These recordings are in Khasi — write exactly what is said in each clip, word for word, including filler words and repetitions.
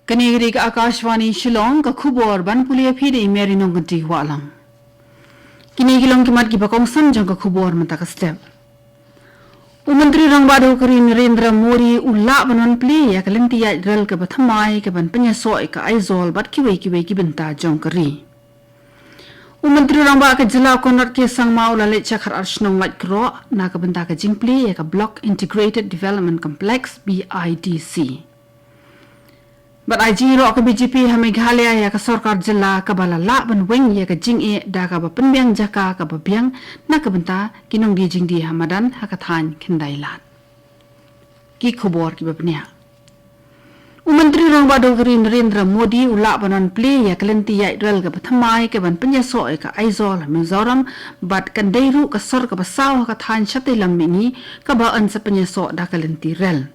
Kane ka dei ka Akashvani Shillong, ka khubor ban pule ïa phi da i Mary Nongkynrih Wahlang. Kine ki long ki mat kiba kongsan jong ka khubor mynta ka step. U Myntri Rangbah Duh ka ri Narendra Modi u lah ban wan plie ïa ka lynti ïaid rel kaba thymmai kaban pynïasoh ïa ka Aizawl bad kiwei kiwei ki bynta jong ka ri. U Myntri Rangbah ka jylla Conrad K Sangma u la leit sha Khatar Shnong Laitkroh na ka bynta ka jingplie ïa ka Block Integrated Development Complex, B I D C. Bad ai jingïaroh ka B J P ha Meghalaya ïa ka sorkar jylla kaba la lah ban weng ïa ka jingeh da kaba pynbiang jaka kaba biang na ka bynta ki nongdie jingdie ha madan ha ka thaiñ Khyndai Lad. Ki khubor kiba bniah. U Myntri Rangbah Duh ka ri Narendra Modi u lah ban wan plie ïa ka lynti ïaid rel kaba thymmai kaban pynïasoh ïa ka Aizawl ha Mizoram bad kan dei ruh ka sor kaba saw ha ka thaiñ shatei lam mihngi kaba yn sa pynïasoh da ka lynti rel.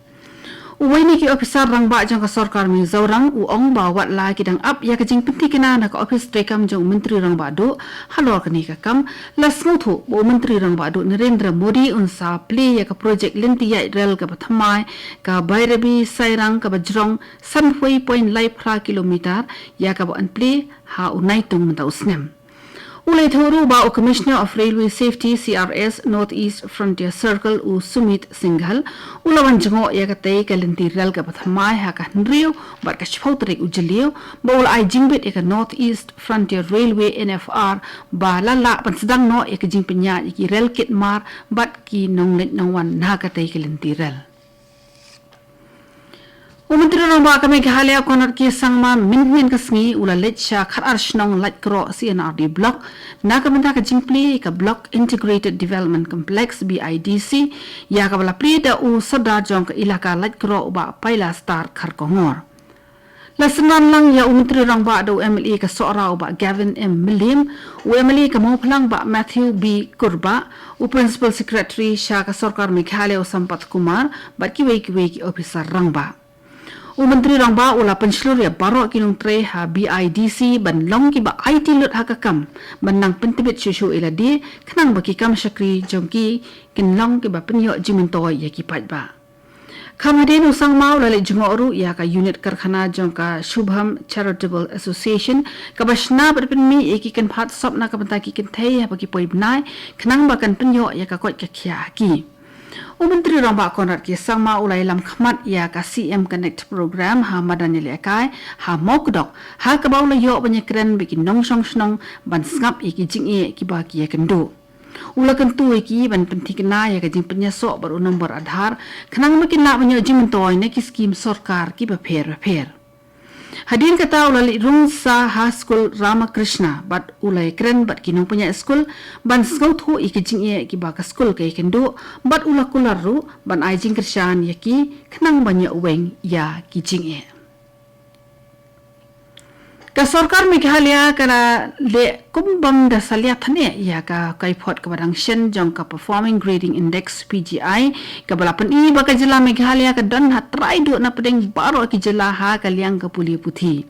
Uwei na ki ophisar rangbah jong ka sorkar Mizoram u ong ba wat la ki dang ap ïa ka jingpynthikna na ka ophis treikam jong u Myntri Rangbah Duh halor kane ka kam, la sngewthuh ba u Myntri Rangbah Duh Narendra Modi un sa plie ïa ka projek lynti ïaid rel kaba thymmai ka Bairabi Sairang kaba jrong sanphew point lai phra kilometer ïa kaba yn plie ha u Naitung mynta u snem. U la ïathuh ruh ba u Commissioner of Railway Safety, C R S, North East Frontier Circle, u Sumit Singhal u la wan jngoh ïa katei ka lynti rel kaba thymmai ha ka hynriew bad ka shiphew tarik u Jylliew, ba u la ai jingbit ïa ka North East Frontier Railway, N F R, ba la lah ban sdang noh ïa ka jingpynïaid ïa ki rel kit mar bad ki nongleit nongwan na katei ka lynti rel. U Myntri Rangbah ka Meghalaya Conrad K Sangma mynhynnin ka sngi u la leit sha Khatar Shnong Laitkroh C and R D Block na ka bynta ka jingplie ka Block Integrated Development Complex, B I D C, ïa kaba la plie da u Sordar jong ka Elaka Laitkroh u Bah Pailastar Kharkongor. La synran lang ïa u Myntri Rangbah da u M L A ka Sohra u Bah Gavin M Mylliem, u M L A ka Mawphlang Bah Matthew B Kurbah, u Principal Secretary sha ka Sorkar Meghalaya u Sampath Kumar bad kiwei kiwei ki ophisar rangbah. U Myntri Rangbah u la pynshlur ïa baroh ki nongtrei ha B I D C ban long kiba aiti lut ha ka kam ban nang pyntbit shuh shuh ïa lade khnang ba ki kam shakri jong ki kin long kiba pynïoh jingmyntoi ïa ki paidbah. Kham hadien u Sangma u la leit jngoh ruh ïa ka unit karkhana jong ka Shubham Charitable Association kaba shna bad pynmih ïa ki kynphad sop na ka bynta ki kynthei haba ki poi bnai khnang ba kan pynïoh ïa ka koit ka khiah ha ki. U Myntri Rangbah Conrad K Sangma u la ïalam khmat ïa ka C M Connect Program ha madan ïalehkai ha Mawkdok ha kaba u la ïoh ban ïakren bad ki nongshong shnong ban sngap ïa ki jingeh kiba ki ïakynduh. U la kyntu ïa ki ban pynthikna ïa ka jingpynïasoh bad u nombor Aadhaar khnang ba kin lah ban ïoh jingmyntoi na ki skim sorkar kiba pher bapher. Hadien kata u la leit rung sa ha skul Ramakrishna bad u la ïakren bad ki nongpynïaid skul ban sngewthuh ïa ki jingeh kiba ka skul ka ïakynduh bad u la kular ruh ban ai jingkyrshan ïa ki khnang ban ïoh weng ïa ki jingeh. Ka sorkar Meghalaya ka la leh kum bym da salia than eh ïa ka kaiphod kaba dang shen jong ka Performing Grading Index, P G I, kaba la pyni ba ka jylla Meghalaya ka don ha trai duh na pdeng baroh ki jylla ha ka liang ka pule puthi.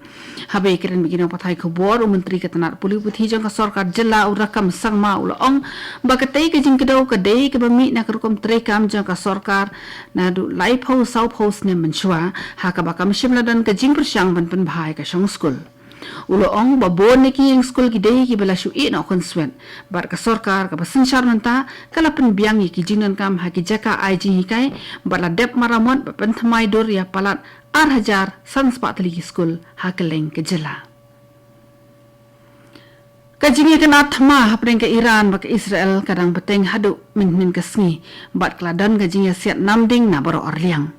Haba ïakren bad ki nongpathai khubor, u Myntri ka tnad pule puthi jong ka sorkar jylla u Rakkam Sangma u la ong ba katei ka jingkdew ka dei kaba mih na ka rukom treikam jong ka sorkar naduh laiphew sawphew snem mynshuwa, ha kaba kam shym la don ka jingpyrshang ban pynbha ïa ka shong skul. U la ong ba bun na ki ïing skul ki dei kiba la shu ïeh noh khun swet bad ka sorkar kaba synshar mynta ka la pynbiang ïa ki jingdonkam ha ki jaka ai jinghikai bad la dep maramot bad pynthymmai dur ïa palat ar hajar san spah tylli ki skul ha kylleng ka jylla. Ka jingïakynad thma hapdeng ka Iran bad ka Israel ka dang bteng haduh mynhynnin ka sngi bad ka la don ka jingïasiat namding na baroh arliang.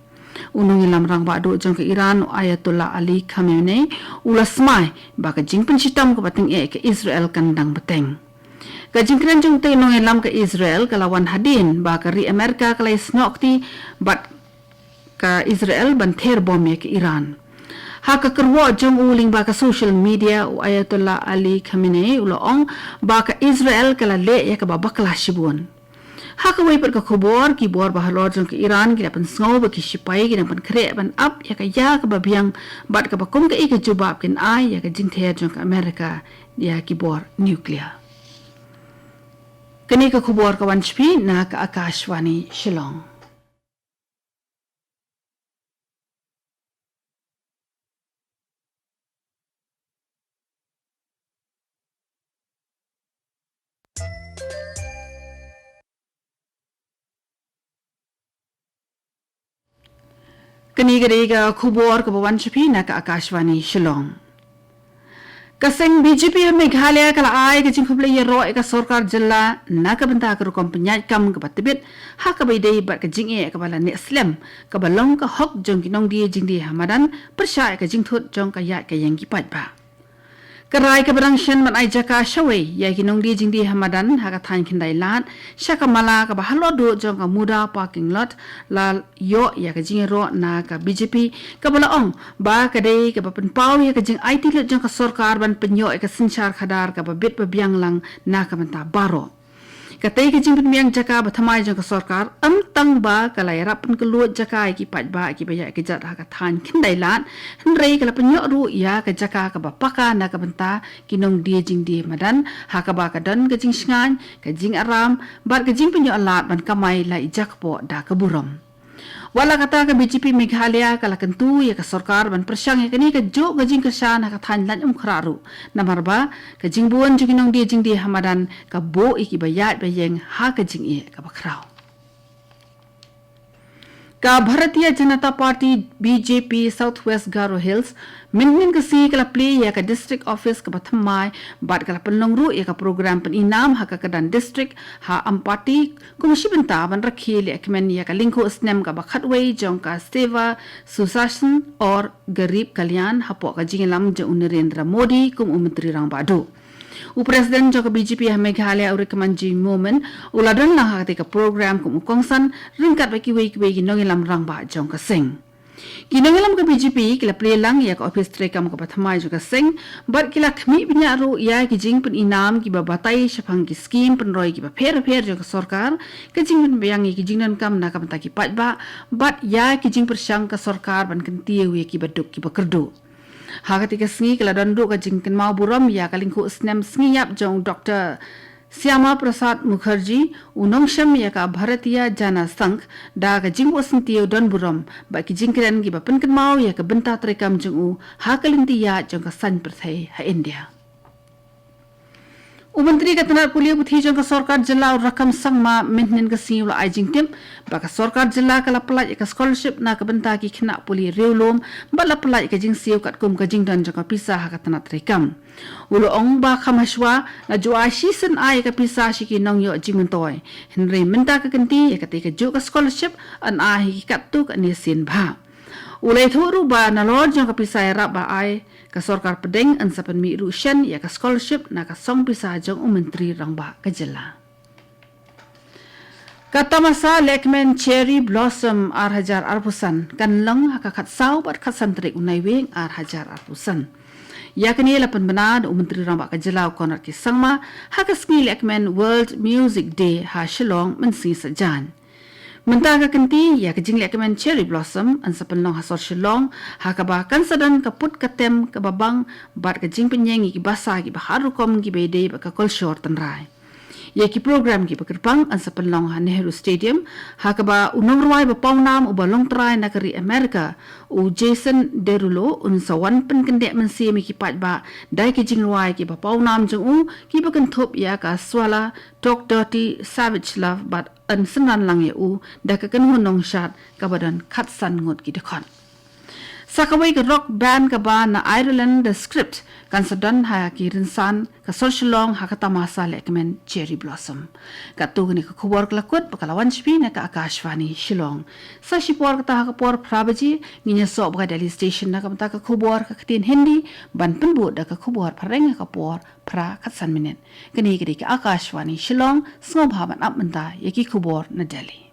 U nongïalam rangbah duh jong ka Iran, u Ayatollah Ali Khamenei, u la smai ba ka jingpynshitom kaba tyngeh ka Israel kan dang bteng. Ka jingkren jong utei u nongïalam ka Israel ka la wan hadien ba ka ri Amerika ka la ïasnoh kti bad ka Israel ban ther bom ïa ka Iran. Ha ka kyrwoh jong u lyngba ka social media, u Ayatollah Ali Khamenei u la ong ba ka Israel ka la leh ïa kaba bakla shibun. Ha kawei pat ka khubor, ki bor bahalor jong ka Iran ki la pynsngew ba ki shipai ki dang pynkhreh ban ap ïa ka ïa kaba biang bad kaba kum kaei ka jubab kin ai ïa ka jingther jong ka Amerika ïa ki bor nuclear. Kane ka khubor ka wan sha phi na ka Akashvani Shillong. Kane ka dei ka khubor kaba wan sha phi na ka Akashvani Shillong. Ka seng B J P ha Meghalaya ka la ai ka jingkhublei ïaroh ïa ka sorkar jylla na ka bynta ka rukom pynïaid kam kaba tbit ha kaba ïadei bad ka jingeh kaba la neh slem, kaba long ka hok jong ki nongdie jingdie ha madan pyrshah ïa ka jingthut jong ka ïaid ka ïeng ki paidbah. Ka rai kaba dang shen ban ai jaka shawei ïa ki nongdie jingdie ha madan ha ka thaiñ Khyndailad sha ka mala kaba halor duh jong ka Muda parking lot la ïoh ïa ka jingïaroh na ka B J P, kaba la ong ba ka dei kaba pynpaw ïa ka jingaiti lut jong ka sorkar ban pynïoh ïa ka synshar khadar kaba bit ba biang lang na ka bynta baroh. Katei ka jingpynbiang jaka ba thymmai jong ka sorkar, ym tang ba ka la ïarap pynkhlaiñ jaka ïa ki paidbah kiba ïaid kjat ha ka thaiñ Khyndailad, hynrei ka la pynïoh ruh ïa ka jaka kaba paka na ka bynta ki nongdie jingdie madan, ha kaba ka don ka jingshngaiñ, ka jingaram bad ka jingpynïoh lad ban kamai la i jakpoh da ka burom. Wat la katta, ka B J P Meghalaya ka la kyntu ïa ka sorkar ban pyrshang ïa kane kajuh ka jingkyrshan ha ka thaiñ Laitumkhrah ruh, namar ba ka jingbun jong ki nongdie jingdie ha madan ka buh ïa kiba ïaid ba ïeng ha ka jingeh kaba khraw. Ka Bharatiya Janata Party, B J P, South West Garo Hills mynhynnin ka sngi ka la plie ïa ka District Office kaba thymmai bad ka la pynlong ruh ïa ka program pyninam ha ka kyrdan district ha Ampati, kum shi bynta ban rakhe lehkmen ïa ka lyngkhuh snem kaba khatwei jong ka Seva Sushasan aur Garib Kalyan hapoh ka jingïalam jong u Narendra Modi kum u Myntri Rangbah Duh. U President jong ka B J P ha Meghalaya, u Rikmanjing Momin, u la don lang ha katei ka program kum u kongsan ryngkat bad kiwei kiwei ki nongïalam rangbah jong ka seng. Ki nongïalam ka B J P ki la plie lang ïa ka ophis treikam kaba thymmai jong ka seng bad ki la khmih bniah ruh ïa ki jingpyninam kiba batai shaphang ki skim pynroi kiba pher bapher jong ka sorkar, ka jingpynbiang ïa ki jingdonkam na ka bynta ki paidbah bad ïa ki jingpyrshang ka sorkar ban kyntiew ïa kiba duk kiba kyrduh. Ha katei ka sngi ka la don ruh ka jingkynmaw burom ïa ka lyngkhuh snem sngi ïap jong u Doctor Shyama Prasad Mukherjee, u nongshem ïa ka Bharatiya Jana Sangh, da ka jingbuh syntiew don burom bad ki jingkren kiba pynkynmaw ïa ka bynta treikam jong u ha ka lynti ïaid jong ka saiñ pyrthei ha India. U Myntri ka tnat pule puthi jong ka sorkar jylla, u Rakkam Sangma, mynhynnin ka sngi u la ai jingtip ba ka sorkar jylla ka la pyllait ïa ka scholarship na ka bynta ki khynnah pule riewlum bad la pyllait ïa ka jingsiew katkum ka jingdon jong ka pisa ha ka tnat treikam. U la ong ba kham hashwa la ju ai shisien ai ïa ka pisa sha ki nongïoh jingmyntoi, hynrei mynta ka kynti ïa katei kajuh ka scholarship yn ai ha ki katto katne sien bha. U la ïathuh ruh ba nalor jong ka pisa ïarap ba ai ka sorkar pdeng, yn sa pynmih ruh shen ïa ka scholarship na ka song pisa jong u Myntri Rangbah ka jylla. Ka tamasa lehkmen Cherry Blossom ar hajar arphew san kan long ha ka khatsaw bad khatsan tarik u Naiwieng ar hajar arphew san. Ïa kane la pynbna da u Myntri Rangbah ka jylla, u Conrad K Sangma, ha ka sngi lehkmen World Music Day ha Shillong mynsngi saitjaiñ. Mynta ka kynti ïa ka jinglehkmen Cherry Blossom yn sa pynlong ha sor Shillong, ha kaba kan sa don ka put ka tem kaba bang bad ka jingpynïeng ïa ki basa kiba har rukom kiba ïadei bad ka kolshor tynrai. Ïa ki program kiba kyrpang yn sa pynlong ha Nehru Stadium, ha kaba u nongrwai ba pawnam uba long trai na ka ri America, u Jason Derulo, un sa wan pynkyndeh mynsiem ïa ki paidbah da ki jingrwai kiba pawnam jong u kiba kynthup ïa ka Swalla Talk Dirty Savage Love bad yn synran lang ïa u da ka kynhun nongshad kaba don khatsan ngut ki dkhot. Sa kawei ka rock band kaba na Ireland, The Script, kan sa don ha ki rynsan ka sor Shillong ha ka tamasa lehkmen Cherry Blossom. Katto kane ka khubor ka la kut bad ka la wan sha phi na ka Akashvani Shillong. Sa shipor kata ha ka por phra baje ngin ïasoh bad ka Delhi Station na ka bynta ka khubor ka ktien Hindi, ban pynbud da ka khubor phareng ha ka por phra khatsan minit. Kane ka dei ka Akashvani Shillong, sngewbha ban ap mynta ïa ki khubor na Delhi.